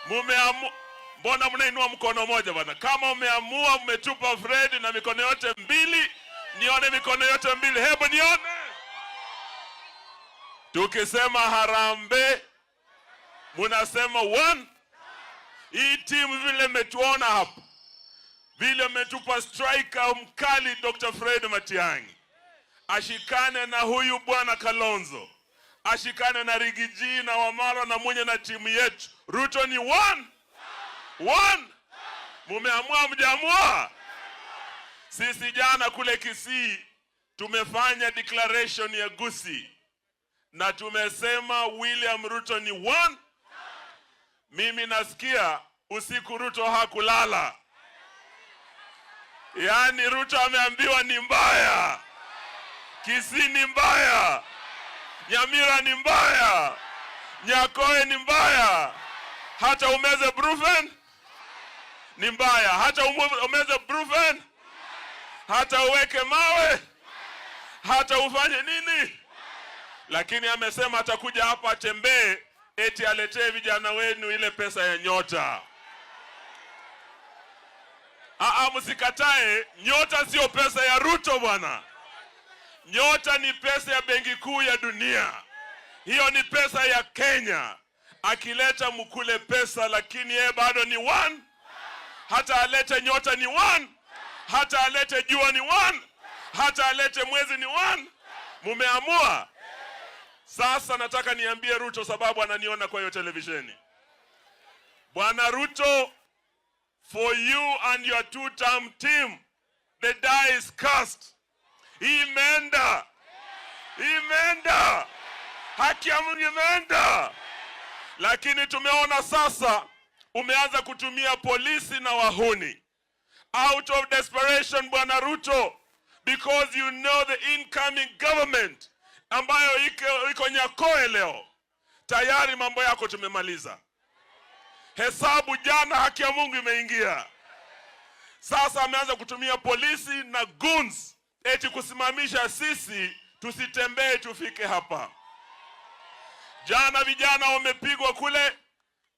Mumeamu, mbona mnainua mkono moja bwana? Kama umeamua mmetupa Fred na mikono yote mbili, nione mikono yote mbili, hebu nione. Tukisema harambee, munasema one. Hii timu vile mmetuona hapa, vile mmetupa striker mkali Dr. Fred Matiang'i ashikane na huyu bwana Kalonzo, ashikane na Riggy G na Wamalwa na Munya na timu yetu. Ruto ni one one. Mumeamua mjaamua? Sisi jana kule Kisii tumefanya declaration ya Gusii na tumesema William Ruto ni one. Mimi nasikia usiku Ruto hakulala, yaani Ruto ameambiwa ni mbaya, Kisii ni mbaya, Nyamira ni mbaya, Nyakoe ni mbaya, hata umeze Brufen ni mbaya, hata umeze Brufen, hata uweke mawe, hata ufanye nini, lakini amesema atakuja hapa atembee, eti aletee vijana wenu ile pesa ya Nyota. Aa, msikatae, Nyota sio pesa ya Ruto bwana. Nyota ni pesa ya Benki Kuu ya Dunia, hiyo ni pesa ya Kenya. Akileta mkule pesa, lakini yeye bado ni one. Hata alete nyota ni one, hata alete jua ni one, hata alete mwezi ni one. Mumeamua sasa. Nataka niambie Ruto, sababu ananiona kwa hiyo televisheni. Bwana Ruto, for you and your two-term team, the die is cast. Imeenda, imeenda, haki ya Mungu imeenda. Lakini tumeona sasa umeanza kutumia polisi na wahuni out of desperation, Bwana Ruto, because you know the incoming government ambayo iko Nyakoe leo tayari mambo yako tumemaliza. Hesabu jana, haki ya Mungu imeingia. Sasa ameanza kutumia polisi na goons eti kusimamisha sisi tusitembee tufike hapa. Jana vijana wamepigwa kule,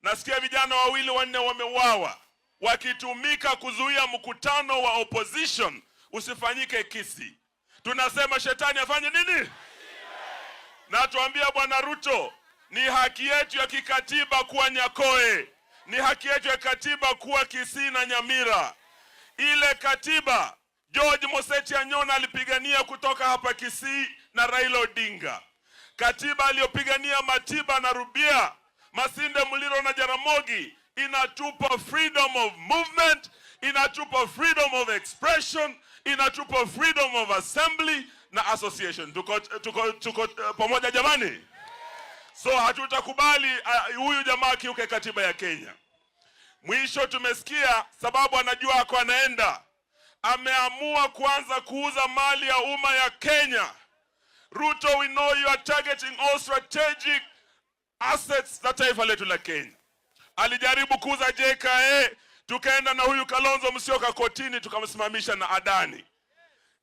nasikia vijana wawili wanne wameuawa wakitumika kuzuia mkutano wa opposition usifanyike Kisii. Tunasema shetani afanye nini? Na tuambia Bwana Ruto, ni haki yetu ya kikatiba kuwa Nyakoe, ni haki yetu ya katiba kuwa Kisii na Nyamira. Ile katiba George Moseti Anyona alipigania kutoka hapa Kisii na Raila Odinga, katiba aliyopigania Matiba na Rubia, Masinde Muliro na Jaramogi inatupa freedom of movement, inatupa freedom of expression, inatupa freedom of assembly na association. Tuko pamoja jamani? So hatutakubali huyu jamaa akiuke katiba ya Kenya. Mwisho tumesikia sababu anajua ako anaenda, ameamua kuanza kuuza mali ya umma ya Kenya. Ruto, we know you are targeting all strategic assets za taifa letu la Kenya. Alijaribu kuuza JKIA, tukaenda na huyu Kalonzo Musyoka kotini, tukamsimamisha na Adani.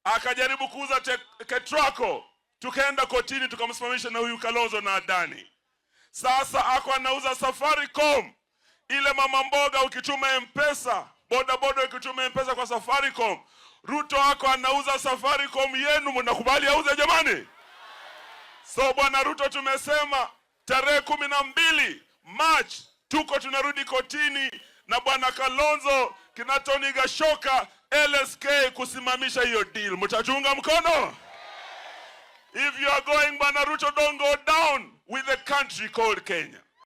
Akajaribu kuuza Ketraco, tukaenda kotini, tukamsimamisha na huyu Kalonzo na Adani. Sasa ako anauza Safaricom, ile mama mboga ukituma M-Pesa, boda boda ukituma M-Pesa kwa Safaricom. Ruto ako anauza Safaricom yenu, mnakubali auze jamani? So bwana Ruto, tumesema tarehe 12 March tuko tunarudi kotini na bwana Kalonzo kina Tony Gashoka LSK kusimamisha hiyo deal. Mtachunga mkono? If you are going, bwana Ruto, don't go down with the country called Kenya.